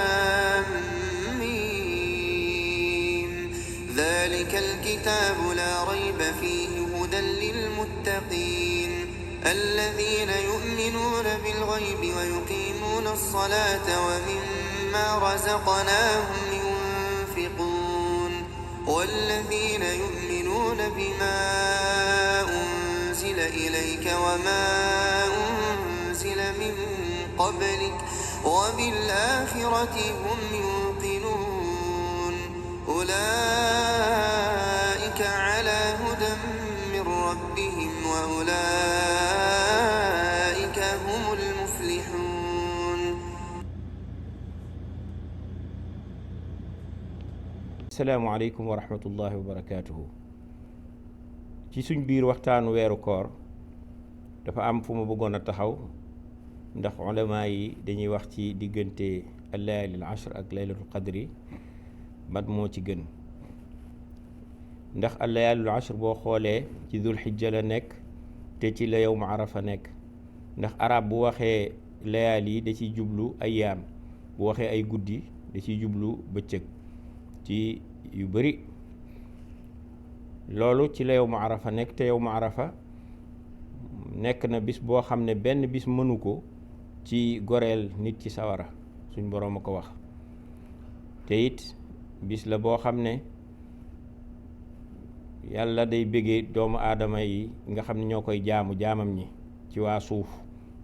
لام ميم ذلك الكتاب لا ريب فيه هدى للمتقين الذين يؤمنون بالغيب ويقيمون الصلاة ومما رزقناهم ينفقون والذين يؤمنون بما أنزل إليك وما أنزل من قبلك وبالآخرة هم يوقنون أولئك على هدى من ربهم وأولئك هم المفلحون. Assalaamu aleykum wa rahmatullahi wa barakaatuhu. ci suñ biir waxtaanu weeru koor dafa am fu ma bëggoon a taxaw ndax ulama yi dañuy wax ci diggante al-layaalil ashr ak laylatul qadri ban moo ci gën ndax al-layaalil ashr boo xoolee ci dul xijja la nekk te ci la yawmu arafa nekk ndax arab bu waxee layaal yi da ciy jublu ayyaam bu waxee ay guddi da ciy jublu bëccëg ci yu bari loolu ci la yawmu arafa nekk te yawmu arafa nekk na bis boo xam ne benn bis mënu ko ci goreel nit ci sawara suñ boroom a ko wax te it bis la boo xam ne yàlla day bëggee doomu aadama yi nga xam ne ñoo koy jaamam ñi ci waa suuf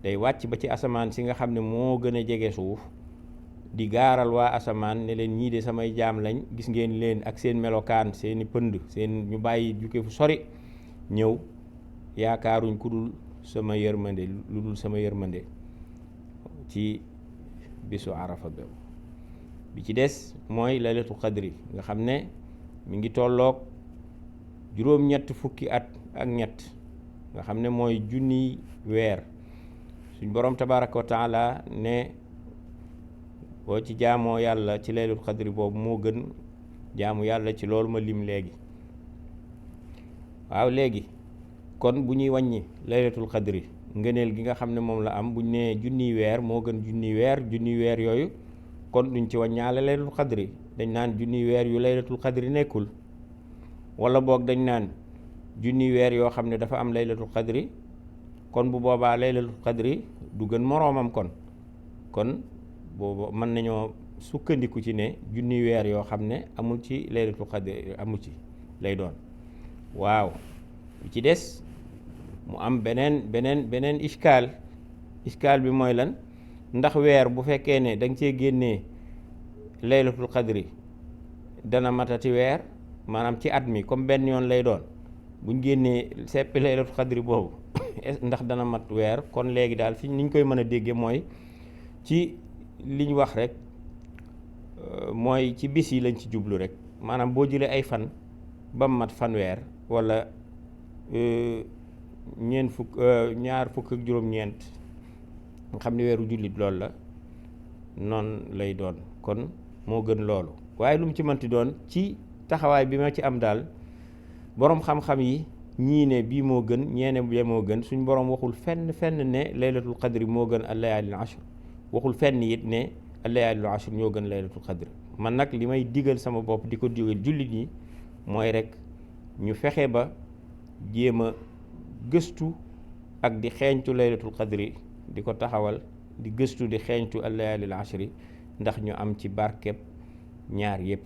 day wàcc ba ci asamaan si nga xam ne moo gën a jege suuf di gaaral waa asamaan ne leen ñii de samay jaam lañ gis ngeen leen ak seen melokaan seeni pënd seen ñu bàyyi juke fu sori ñëw yaakaaruñ ku dul sama yërmande lu dul sama yërmande ci bisu arafa bi ci des mooy laylatul qadri nga xam ne mi ngi tolloog juróom-ñett fukki at ak ñett nga xam ne mooy junniy weer suñ boroom tabaraka wa taala ne boo ci jaamoo yàlla ci laylatul qadri boobu moo gën jaamu yàlla ci loolu ma lim léegi waaw léegi kon bu ñuy wàññi laylatul qadri ngëneel gi nga xam ne moom la am buñ nee junniy weer moo gën junniy weer yooyu kon duñ ci wàññaale laylatul qadri dañ naan junniy weer yu laylatul qadri nekkul wala boog dañ naan junniy weer yoo xam ne dafa am laylatul qadri kon bu boobaa laylatul qadri du gën moroomam kon boobu mën nañoo sukkandiku ci ne junniy weer yoo xam ne amul ci laylatul qadri amul ci lay doon waaw bi ci des mu am beneen iskaal bi mooy lan ndax weer bu fekkee ne da nga cee génnee laylatul qadri dana matati weer maanaam ci at mi comme benn yoon lay doon buñ génnee seppi laylatul qadri boobu ndax dana mat weer kon léegi daal fi niñ koy mën a dégge mooy ci liñ wax rek mooy ci bis yi lañ ci jublu rek maanaam boo jëlee ay fan ba mat fanweer wala ñaar fukk ak juróom-ñeent nga xam ne weeru jullit loolu la noonu lay doon kon moo gën loolu waaye lu mu ci mënti doon ci taxawaay bi ma ci am daal boroom xam-xam yi ñii ne bii moo gën ñeene bee moo gën suñ boroom waxul fenn ne laylatul qadri moo gën al-layaalil ashr waxul fenn it ne al-layaalil ashr ñoo gën laylatul qadri man nag li may digal sama bopp di ko digal jullit yi mooy rek ñu fexe ba jéem a gëstu ak di xeeñtu laylatul qadri di ko taxawal di gëstu di xeeñtu al-layaalil ashri ndax ñu am ci barkeb ñaar yépp